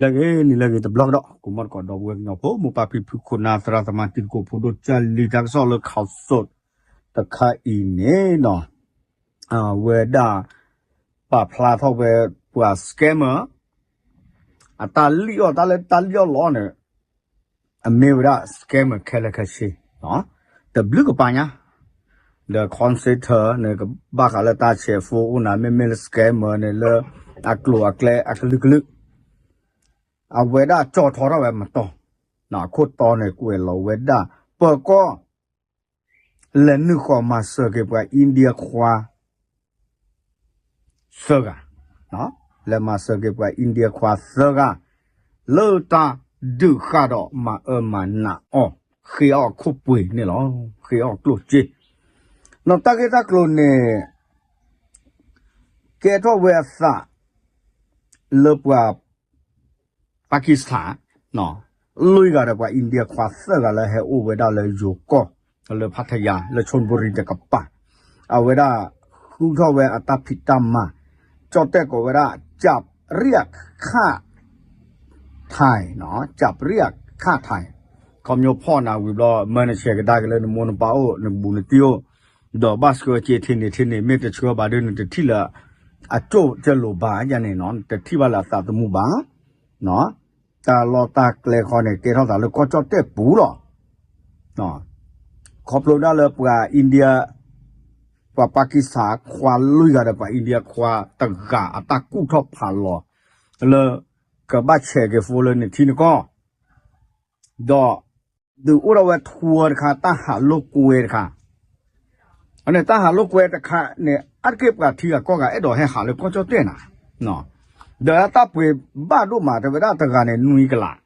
လၢဂ့ၤ နံၤလၢဂ့ၤတဘျီကဒီး ကိးမီၣ်တကိး ဒီပုၢ်ဝဲၢ်ကညီဖိ မိၢ်ပၢ်ဖံဖု ခိၣ်နၢ် သရၣ်သမါ တံၤသကိး ဖိဒိၣ်ကၢ်လံၤ တၢ်ကစီၣ်လၢ ခီးစိး တခါအံၤန့ၣ်နီၤ, အဝဲဒၣ် ပာ်ဖျါထီၣ်ဝဲ ပှၤ scammer အတၢ်လံၣ်အီၣ် တၢ်လၢတၢ်လံၣ်အီၣ်လီၤန့ၣ် အမ့ၢ်ဝဲဒၣ် scammer ခဲလၢာ်ခဲဆ့ တဘျုးကပၤညါ, ဒီး call center န့ၣ် ကဘၣ်ဃးလၢတၢ်ဆဲး phone အိၣ်နၤ မ့မ့ၢ်လၢ scammer န့ၣ် လၢအကျိၤအကျဲအကလုာ်ကလုာ်, အဝဲဒၣ်ကၠီၣ်ထီထီၣ်ဝဲမတီၤ, အခိၣ်တီန့ၣ် ကွဲးလီၤဝဲဒၣ် ပၢၤကီၢ် လဲၤနုာ်ဃီၤမၤစၢၤက့ၤပှၤ India ခွါ သၢဂၤ, လဲၤမၤစၢၤက့ၤပှၤ India ခွါသၢဂၤ လၢတၢ်ဒုးဃာ်ဒီးမၤအၢမၤနးအီၤ, ဃ့အီၣ်ခိၣ်ပှ့ၤန့ၣ်လီၤ. ဃ့အီၣ်ကျိၣ်စ့, ဒီးတၢ်ဂ့ၢ်တၢ်ကျိၤန့ၣ် ကဲထီၣ်ဝဲအသး လၢပှၤ Pakistan လွံၢ်ဂၤဒီးပှၤ India ခွါသၢဂၤလၢဟဲအိၣ်ဝဲဒၣ်လၢယိၤကီၢ် လၢ Pattaya လၢ Chonburi တကပၤ, အဝဲဒၣ်ဃုထီၣ်ဝဲအတၢ်ဖံးတၢ်မၤ, ကၠီၣ်တဲၣ်ကိးဝဲဒၣ် ကၠးပရံးအခၣ်ထံး, ကၠးပရံးအခၣ်ထံး, ခီဖျိဖီၣ်နၤဝံၤဘျီ မၢနဆဲးကဒါက့ၤလၢနမိၢ်နပၢ်အိၣ် နဘူးနတံၢ်အိၣ်, ဒီးဘၣ်ဆှၢက့ၤထဲန့ၣ်ထဲန့ၣ် မ့ၢ်တဆှၢဘၣ်ဒီး နတထံၣ်လၢအကၠိၣ်ကလိၤဘၣ်ယါန့ၣ်နီၤ, နတထံၣ်ဘၣ်လၢအသးသမူဘၣ် တၢ်လီၢ်တၢ်ကျဲခီန့ၣ် ကဲထီၣ်သးလၢကီၢ်ကၠီၣ်တဲၣ်ပူၤလီၤ. ခီဖျိဒၣ်လၢပှၤ India ပှၤ Pakistan ခွါလွံၢ်ဂၤဒီးပှၤ India ခွါတဂၤအတၢ်ကူၣ်ထီၣ်ဖးလီၤ လၢကဘၣ်ဆဲးက့ၤ phone လၢနထံနကီၢ်, ဒီး ဒုးအိၣ်ထီၣ်ဝဲထူဝါတခါ တၢ်ဟးလိာ်ကွဲတခါ, အန့ၣ်တၢ်ဟးလိာ်ကွဲတခါန့ၣ် အါတက့ၢ်ပှၤထံဂၤကီၢ်ဂၤအဲၣ်ဒိးဟဲဟးလၢကီၢ်ကၠီၣ်တဲၣ်နၤ, ဒီးတၢ်ပှ့ၤဘၣ်ဒိၣ်မး တဲဝဲဒၣ်တဂၤန့ၣ် နွံကလး,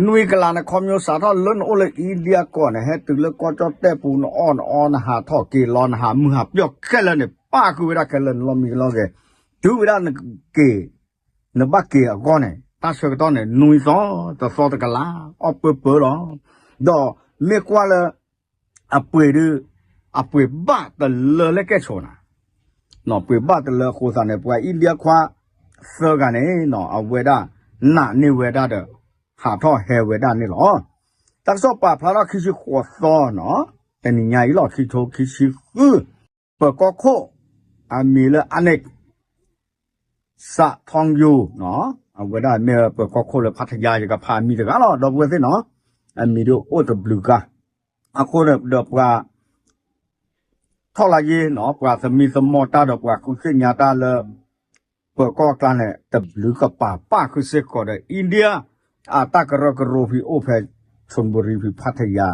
နွံကလးန့ၣ် ခီဖျိစးထီၣ်လၢနအိၣ်လၢ India ကီၢ်န့ၣ် ဟဲတုၤလၢကီၢ်ကၠီၣ်တဲၣ်ပူၤ နအီၣ်နအီ နဟးထီၣ်က့ၤလီၤ နဟးမုၢ်ဟးပျီၣ်ခဲလၢာ်န့ၣ် ပာ်ဃုာ်ဝဲဒၣ်ခဲလၢာ် နလီၢ်မံကလီၢ်ဂဲၤ, တုၤဝဲဒၣ်နက့ၤ နဘၣ်က့ၤအဂီၢ်န့ၣ် တၢ်ဆၢကတီၢ်န့ၣ် နွံသီ, တသီတကလး, အီၣ်ပၢပၢလီၤ. ဒီးမ့ၢ်ကွၢ်လၢ အပှ့ၤဒုး အပှ့ၤဘၣ်တလၢလၢကဲၣ်ဆိးနၤ, ပှ့ၤဘၣ်တလၢအဃိသတးန့ၣ် ပှၤ India ခွါသၢဂၤန့ၣ် အဝဲဒၣ်နာ်န့ၢ်ဝဲဒၣ်ဒီး ဟးထီၣ်ဟဲဝဲဒၣ်န့ၣ်လီၤ. တၢ်ကစီၣ်ပာ်ဖျါထီၣ်ခံဆံဃိးသီနီၤ, တနံၤညါအံၤလီၤ ခံထိခံဆံဃု ပၢၤကီၢ်ခိၣ် အမံၤလၢ Aneek Sathongyo, အဝဲဒၣ်မ့ၢ်ပၢၤကီၢ်ခိၣ်လၢ Pattaya ယကဖးအမံၤတဂၤလီၤ ဒီပုၢ်ဝဲၢ်သ့ၣ်နီၤ, အမံၤဒုးအိၣ်တဘျုးဂၤ, အဃိဒီးပှၤ ထီၣ်လၢယ့ၣ်နီၤ ပှၤသမံသမိးတၢ်ဒီးပှၤဃုသ့ၣ်ညါတၢ်လၢ ပၢၤကီၢ်အကျါန့ၣ် တဘျုးကပၤ ပာ်ဃုာ်စ့ၢ်ကီးဒီး India အတၢ်ကရၢကရိဖဲအိၣ်ဖဲ Chonburi ဖဲ Pattaya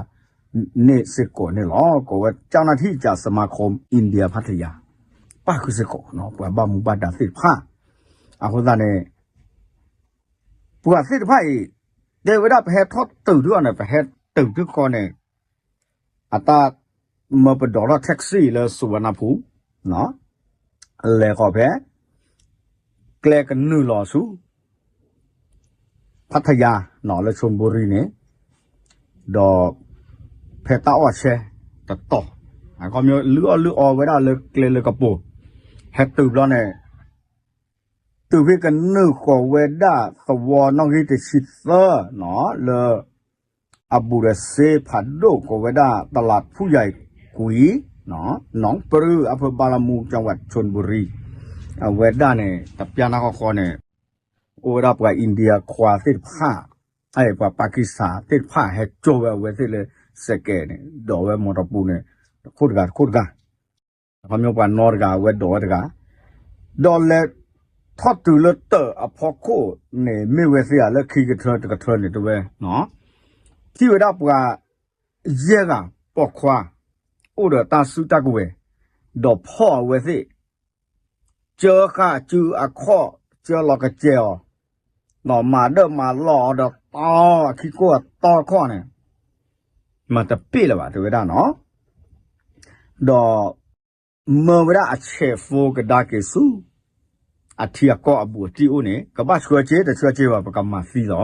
န့ၣ်စ့ၢ်ကီးန့ၣ်လီၤ. ကိးဝဲ เจ้าหน้าที่จากสมาคมอินเดียพัทยา ပာ်ဃုာ်စ့ၢ်ကီး ပှၤဘၣ်မူဘၣ်ဒါသ့ၣ်တဖၣ်, အဃိသတးန့ၣ် ပှၤသ့ၣ်တဖၣ်အံၤ တဲဝဲဒၣ်ပဟဲထီၣ်တုၤထံကီၢ်န့ၣ် ပဟဲတုၤထံကီၢ်န့ၣ် အတၢ်မၢပဒိးထီၣ် taxi လၢ Suvarnabhumi လဲၤဃီၤဖဲ ကျဲကနုာ်လီၤဆူ Pattaya လၢ Chonburi န့ၣ်, ဒီးဖဲတၢ်အီၣ်ဆဲတတီၤ, အခီပညီလုၢ်အီၣ်လုၢ်အီဝဲဒၣ်လၢကျဲလၢကပိာ်, ဟဲတုၤဘျီန့ၣ် တုၤဖဲကနုာ်ဃီၤဝဲဒၣ်သဝီနီၣ်ဂံၢ်တဆံသၢနီၤ လၢ အဘူးဒီးစ့ဖးဒိၣ်ကိးဝဲဒၣ် ตลาดผู้ใหญ่กุย หนองปลือ อำเภอบางละมุง จังหวัดชลบุรี အဝဲဒၣ်န့ၣ် တပျၢ်နၢ်ဃီဃီန့ၣ် အိၣ်ဝဲဒၣ်ပှၤ India ခွါသ့ၣ်တဖၣ်, ပှၤ Pakistan သ့ၣ်တဖၣ်ဟဲကၠိဝဲအဝဲသ့ၣ်လၢစဲးကဲးန့ၣ် ဒိးဝဲမီတပူၤန့ၣ် တခိၣ်တဂၤတခိၣ်တဂၤ ခီဖျိပှၤနီတဂၤ အဝဲဒိးဝဲတဂၤ, ဒီးလဲၤထီၣ်တုၤလၢတၢးအဖီခိၣ်န့ၣ် မ့ၢ်ဝဲသ့ၣ်ဧါ လၢခံကထၢတကထၢန့ၣ် တဲဝဲ, ထံၣ်ဝဲဒၣ်ပှၤယဲၢ်ဂၤပိာ်ခွါ အိၣ်ဒီးတၢ်စုတၢ်ကဝဲၤ, ဒီးဖီၣ်အဝဲသ့ၣ် ကၢဃာ်စုအခီၣ် ကၢလီၤကစဲးအီၤ, ဒီးမၤဒၢၣ်မၤလီၢ်အီၤဒီးတီအခံကိၣ်အတီခီၣ်န့ၣ် မၤတပ့ၢ်လၢၤဘၣ် တဲဝဲဒၣ်နီၤ, ဒီး မၢဝဲဒၣ်အဆဲး phone ကဒါက့ၤဆူ အထံအကီၢ်အဘူးအတံၢ်အိၣ်န့ၣ် ကဘၣ်ဆှၢစ့ တဆှၢစ့ဘၣ် ပကမၤသံလီၤ.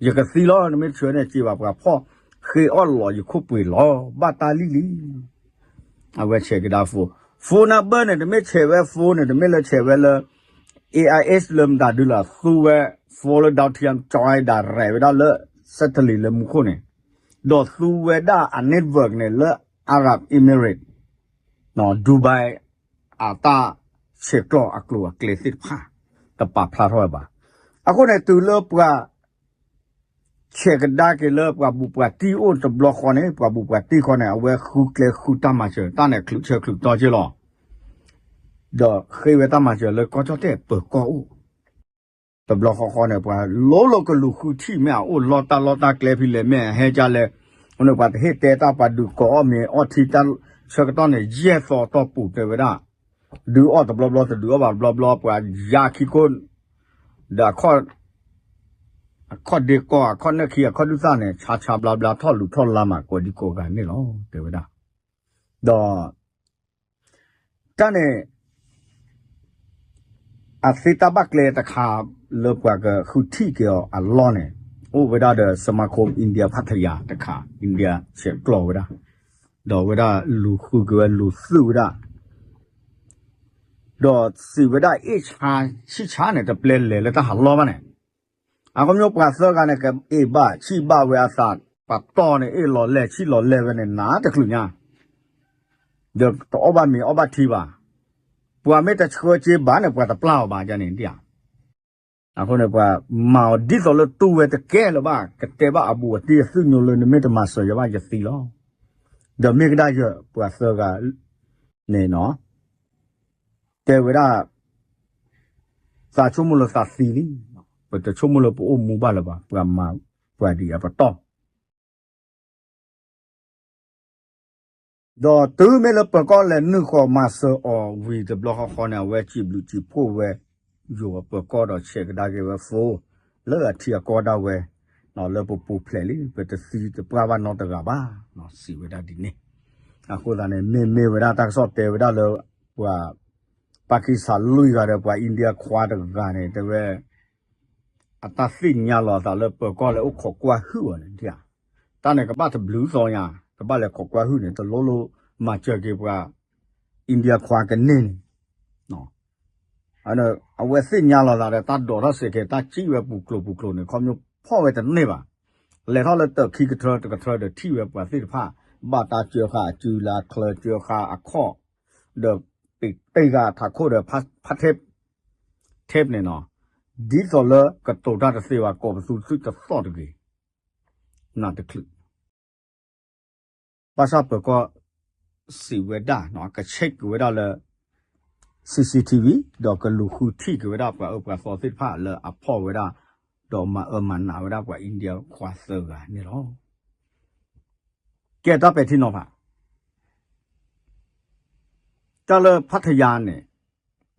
ယကသံလီၤ နမ့ၢ်တဆှၢန့ၣ်စ့ဘၣ် ပှၤဖီၣ် ဃ့အီၣ်လီၤယခိၣ်ပှ့ၤလီၤ ဘၣ်တၢ်လံၣ်လံ. အဝဲဆဲးကဒါ phone, phone number န့ၣ် တမ့ၢ်ဆဲးဝဲ phone န့ၣ် တမ့ၢ်လၢဆဲးဝဲလၢ AIS လၢမတၤဒုလီၤ သူဝဲ Philadelphia ကၠီဒၣ်ရဲၣ်ဝဲဒၣ်လၢ satellite လၢမူခိၣ်န့ၣ်, ဒီးသူဝဲဒၣ်အ network န့ၣ် လၢ Arab Emirates, Dubai အတၢ်ဆဲးကျိးအကျိၤအကျဲသ့ၣ်တဖၣ် တပာ်ဖျါထီၣ်ဝဲဘၣ်. အဃိန့ၣ် တုၤလၢပှၤ ဆဲးကဒါက့ၤလၢပှၤဘူးပှၤတံၢ်အိၣ်တဘျီဃီန့ၣ် ပှၤဘူးပှၤတံၢ်ဃီန့ၣ် အဝဲဃုကျဲဃုတၢ်မၤစၢၤ တၢ်န့ၣ်ချုးဆၢချုးတီက့လီၤ. ဒီးဃ့ဝဲတၢ်မၤစၢၤလၢကီၢ်ကၠီၣ်တဲၣ်ပၢၤကီၢ်အိၣ် တဘျီဃီဃီန့ၣ် ပှၤလိၤလိၤကလူၤဃုထံၣ်မ့ၢ်အအိၣ်လီၢ်တၢ်လီၢ်တၢ်ကျဲဖဲလဲၣ်မ့ၢ်အဟဲကလဲၣ်, အဃိန့ၣ် ပှၤတဟ့ၣ်တဲတၢ် ပှၤဒုးကိးအီၣ်မ့ၤအီထံတၢ် ဆၢကတီၢ်န့ၣ် ယဲၢ်သီတီၢ်ပူၤတဲဝဲဒၣ်, ဒုးအီၣ်တဘျီဘျီ တဒုးအီၣ်ဘၣ်ဘျီဘျီ ပှၤယါခံခိၣ် ဒီး အခီၣ်ဒ့ကီၢ်အခီၣ်နၢၣ်ခံ အခီၣ်ဒုၣ်သၣ်န့ၣ် ဆါဆါဘျါဘျါ ထီၣ်လူၤထီၣ်လါမး ကိးဒံကိးဂၤန့ၣ်လီၤ တဲဝဲဒၣ်. ဒီး တၢ်န့ၣ် အသ့တၢ်ဘၣ်ကျဲတခါ လၢပှၤကဃုထံၣ်က့ၤအီၤအလီၢ်န့ၣ် အိၣ်ဝဲဒၣ်ဒီး စမၤခိၣ် India Pattaya တခါ India ဆဲးကျိးဝဲဒၣ်, ဒီးဝဲဒၣ်လူၤဃုက့ၤဝဲလူၤသုးဝဲဒၣ် ဒီးစံးဝဲဒၣ် အ့ၣ်ဆါဆံၣ်ဆါန့ၣ် တပျဲလဲၤလၢတၢ်ဟးလီၢ်ဘၣ်န့ၣ်, အခီပညီပှၤသၢဂၤန့ၣ် ကအ့ၣ်ဘၣ်ဆံၣ်ဘၣ်ဝဲအသး, ပှၤတီၢ်န့ၣ် အ့ၣ်လီၤလဲၢ်ဆံၣ်လီၤလဲၢ်ဝဲန့ၣ် နးတချုးညါ, ဒီးတအီၣ်ဘၣ်မ့ၤအီၣ်ဘၣ်ထံဘၣ်, ပှၤမ့ၢ်တဆှၢက့ၤဘၣ်န့ၣ် ပှၤတပျၢ်အီၤဘၣ်န့ၣ်ဧါ. အဃိန့ၣ် ပှၤမၤအီၤဒ်သိးလၢတူၢ်ဝဲတကဲလၢၤဘၣ်, ကတဲဘၣ်အဘူးအတံၢ်အသုးညိးလၢ နမ့ၢ်တမၤစၢၤယၤဘၣ်ယသံလီၤ. ဒီးမ့ၢ်ကဒၣ်ယပှၤသၢဂၤန့ၣ်နီၤ တဲဝဲဒၣ် သးဆိကမိၣ်လၢသးသံလံ, ပတဆိကမိၣ်လၢပအိၣ်မူဘၣ်လၢၤဘၣ်, ပှၤမၤပှၤဒ်အံၤအပတီၢ် ဒီးတုၤမ့ၢ်လၢပၢၤကီၢ်လဲၤနုာ်ဃီၤမၤစၢၤအီၤဝံၤတဘျီဃီဃီန့ၣ် အဝဲစံးဘျုးစံးဖှိၣ်ဝဲ ယိၤအပၢၤကီၢ်ဒီးဆဲးကဒါက့ၤဝဲ phone လၢအထံအကီၢ်ဒၣ်ဝဲ, လၢပပူၤဖျဲးလံ ပတသံတပှၢ်ဘၣ်နီတဂၤဘၣ်, စံးဝဲဒၣ်ဒ်န့ၣ်. အဃိသတးန့ၣ် မ့မ့ၢ်ဝဲဒၣ်တၢ်ကစီၣ်တဲဝဲဒၣ်လၢ ပှၤ Pakistan လွံၢ်ဂၤဒီးပှၤ India ခွါတဂၤန့ၣ် တဲဝဲ အတၢ်သ့ၣ်ညါလီၤအသးလၢပၢၤကီၢ်လဲၤအိၣ်ခိးကွၢ်ဟုၣ်အီၤန့ၣ်, တၢ်န့ၣ်ကဘၣ်တဘျုးသီညါ, ကဘၣ်လဲၤခိးကွၢ်ဟုၣ်န့ၣ် တလိၣ်လိၣ်မၤစၢၤက့ၤပှၤ India ခွါကန့ၢ်န့ၣ် အဝဲသ့ၣ်ညါလီၤသးဒီးတၢ်ဒိးထီၣ်စဲးကဲၤ တၢ်စံၣ်ဝဲပူၤကျိၤပူၤကျိၤန့ၣ် ခီဖျိဖီၣ်ဝဲတန့ၢ်ဘၣ်. လဲၤထီၣ်လၢတၢးခံကထြၢတကထြၢဒီးထံၣ်ဝဲပှၤသ့ၣ်တဖၣ် ဘၣ်တၢ်စၢဃာ်အစုလၢအချၢစၢဃာ်အခီၣ်, ဒီးပ့းတ့ၢ်ဃာ်ထးခိၣ်ဒီး ဖးထ့း ထ့းန့ၣ်နီၤ, ဒ်သိးလၢကတိၤတၢ်တသ့ဘၣ် ကိးပသူသုတသီၣ်တဂ့ၤ နတချုး ဘၣ်ဆၣ်ပၢၤကီၢ်စံးဝဲဒၣ် က check က့ၤဝဲဒၣ်လၢ CCTV ဒီးကလူၤဃုထံၣ်က့ၤဝဲဒၣ်ပှၤအၢပှၤသီသ့ၣ်တဖၣ်လၢအဖီၣ်ဝဲဒၣ် ဒီးမၤအၢမၤနးဝဲဒၣ်ပှၤ India ခွါသၢဂၤန့ၣ်လီၤ. ကဲတၢ်ပဲာ်ထံနီၤဖး တၢ်လၢဖးထယါန့ၣ်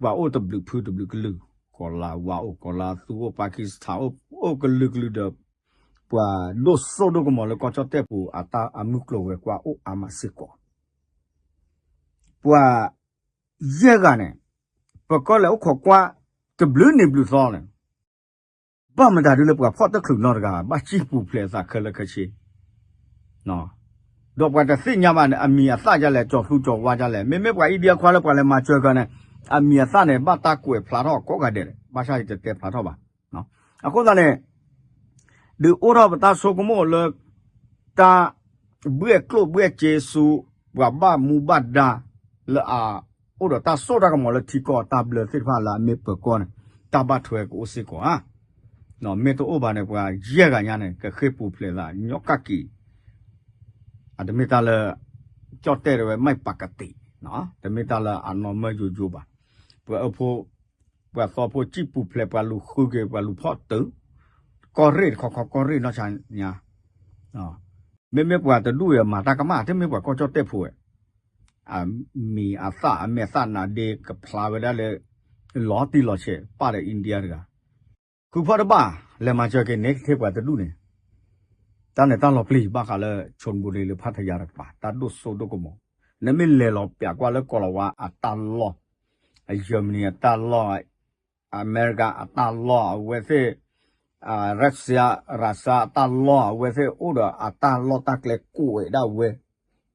ပှၤအိၣ်တဘျုးဖုတဘျုးကလုာ်, ကီၤလၤဝါအိၣ်, ကီၤလၤသူအိၣ်, Pakistan အိၣ်, အိၣ်ကလုာ်ကလုာ်ဒီး ပှၤဒိၣ်စိဒိၣ်ကမီၤလၢကီၢ်ကၠီၣ်တဲၣ်ပူၤ အတၢ်အမုၢ်ကျိၤဝဲၤကွာ်အိၣ်အါမးစ့ၢ်ကီး. ပှၤယဲၢ်ဂၤန့ၣ် ပၢၤကီၢ်လဲၤအိၣ်ခိးကွၢ် တဘျုးနံၤဘျုးသီန့ၣ် ဘၣ်မတၤဒ်လၢပှၤဖီၣ်တချုးနီတဂၤ ဘၣ်စံၣ်ပူၤဖျဲးအသးခဲလၢာ်ခဲဆ့ ဒီးပှၤတသ့ၣ်ညါဘၣ်န့ၣ် အမံၤအသၣ်ဒ်လဲၣ် ကၠီၤသူကၠီၤဝါဒ်လဲၣ်, မ့မ့ၢ်ပှၤ India ခွါလၢပှၤလဲၤမၤစၢၤကန့ၣ် အမံၤအသၣ်န့ၣ် ဘၣ်တၢ်ကွဲးဖျါထီၣ်ကိးဂၤဒဲး, ဘၣ်ဆၣ်ယတတဲဖျါထီၣ်ဘၣ်. အဃိသတးန့ၣ် ဒုးအိၣ်ထီၣ်ပတၢ်ဆိကမိၣ်လၢ တၢ်ဘှဲၣ်ကျိၣ်ဘှဲၣ်စ့ဆူ ပှၤဘၣ်မူဘၣ်ဒါ လၢအအိၣ်ဒီးတၢ်စိတၢ်ကမီၤလၢထံကီၢ်အတၢ်ဘျၢသ့ၣ်တဖၣ် လၢအမ့ၢ်ပၢၤကီၢ်န့ၣ် တၢ်ဘၣ်ထွဲကအိၣ်စ့ၢ်ကီးဧါ. မ့ၢ်တအိၣ်ဘၣ်န့ၣ် ပှၤယဲၢ်ဂၤညါန့ၣ် ကဃ့ၢ်ပူၤဖျဲးသးညီကၣ်က့ၤ, အတမ့ၢ်တၢ်လၢ ကၠီၣ်တဲၣ်တဝဲ မ့ၢ်ပကတ့း, တမ့ၢ်တၢ်လၢအနီၢ်မၢယိယိဘၣ်. ပှၤအၢဖိ ပှၤသီဖိစံၣ်ပူၤဖျဲး ပှၤလူၤဃုက့ၤ ပှၤလူၤဖီၣ်တုၤ ကီၢ်ရ့ၣ်တခီခီ ကီၢ်ရ့ၣ်နီၢ်ဆါညါ, မ့မ့ၢ်ပှၤတဒူၣ်အံၤမၤတၢ်ကမၣ် တမ့ၢ်ပှၤကီၢ်ကၠီၣ်တဲၣ်ဖိဝဲ, အမံၤအသၣ်အမဲာ်သၣ်နါဒ့ကဖျါဝဲဒၣ်လၢ လီၤတံၢ်လီၤဆဲး ပၣ်ဒီး India တဂၤ ဃုဖီၣ်တဘၣ် လဲၤမၤစၢၤက့ၤန့ၣ် ကထ့ၣ်ပှၤတဒူၣ်န့ၣ်, တၢ်န့ၣ်တၢ်လီၤပျံၤဘၣ်ဃးလၢ ဆိနဘူရံၤလၢဖးထယါတကပၤ တၢ်ဒိၣ်စိဒိၣ်ကမီၤ, နမ့ၢ်လဲၤလီၤပျးကွၢ်လၢကီၤလၤဝါအတၢ်လီၢ်, အ Germany အတၢ်လီၢ်, အမဲရကၤအတၢ်လီၢ် အဝဲသ့ၣ်, Russia Russia အတၢ်လီၢ် အဝဲသ့ၣ်အိၣ်ဒီးအတၢ်လီၢ်တၢ်ကျဲကွဲးဒၣ်ဝဲ,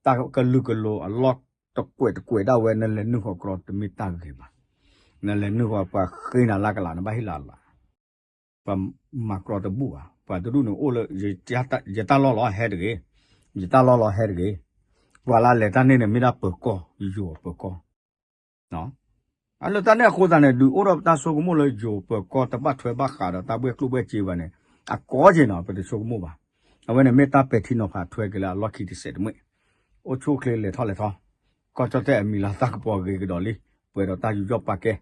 တၢ်ကလုာ်ကလိၤအလီၢ်တကွဲးတကွဲးဒၣ်ဝဲ နလဲၤနုာ်ဃီၤကြီတမ့ၢ်တၢ်ဂ့ၤဘၣ်. နလဲၤနုာ်ဃီၤပှၤဃ့နၤလၢကလး နဘၣ်ဟ့ၣ်လီၤအလး, ပှၤမၤကြီတဘူၣ်ဘၣ်. ပှၤတဒူၣ်န့ၣ်အိၣ်လၢ ယတၢ်လီၢ်လီၤဟဲတဂ့ၤ, ယတၢ်လီၢ်လီၤဟဲတဂ့ၤ, ပှၤလၢလဲၤတၢ်န့ၣ်န့ၣ် မ့ၢ်ဒၣ်ပၢၤကီၢ်, ယိၤပၢၤကီၢ် အလၢတၢ်န့ၣ်အဃိသတးန့ၣ် ဒုးအိၣ်ထီၣ်ပတၢ်ဆိကမိၣ်လၢယိၤပၢၤကီၢ်တဘၣ်ထွဲဘၣ်ဃးဒီးတၢ်ဘှဲၣ်ကျိၣ်ဘှဲၣ်စ့ဘၣ်န့ၣ် အကီက့ၤနီၤ ပတဆိကမိၣ်ဘၣ်. အဝဲန့ၣ်မ့ၢ်တၢ်ပဲာ်ထံနီၤဖးထွဲက့ၤလၢအလီၢ်ခံတစဲးတမှဲၣ်, အိၣ်ဆူၣ်အိၣ်ချ့လဲၤထီၣ်လဲၤထီ, ကီၢ်ကၠီၣ်တဲၣ်အမံၤလၢသးကပီၤဂ့ၤကဒီးလံ, ပှဲၤဒီးတၢ်ယူးယီၣ်ပာ်ကဲ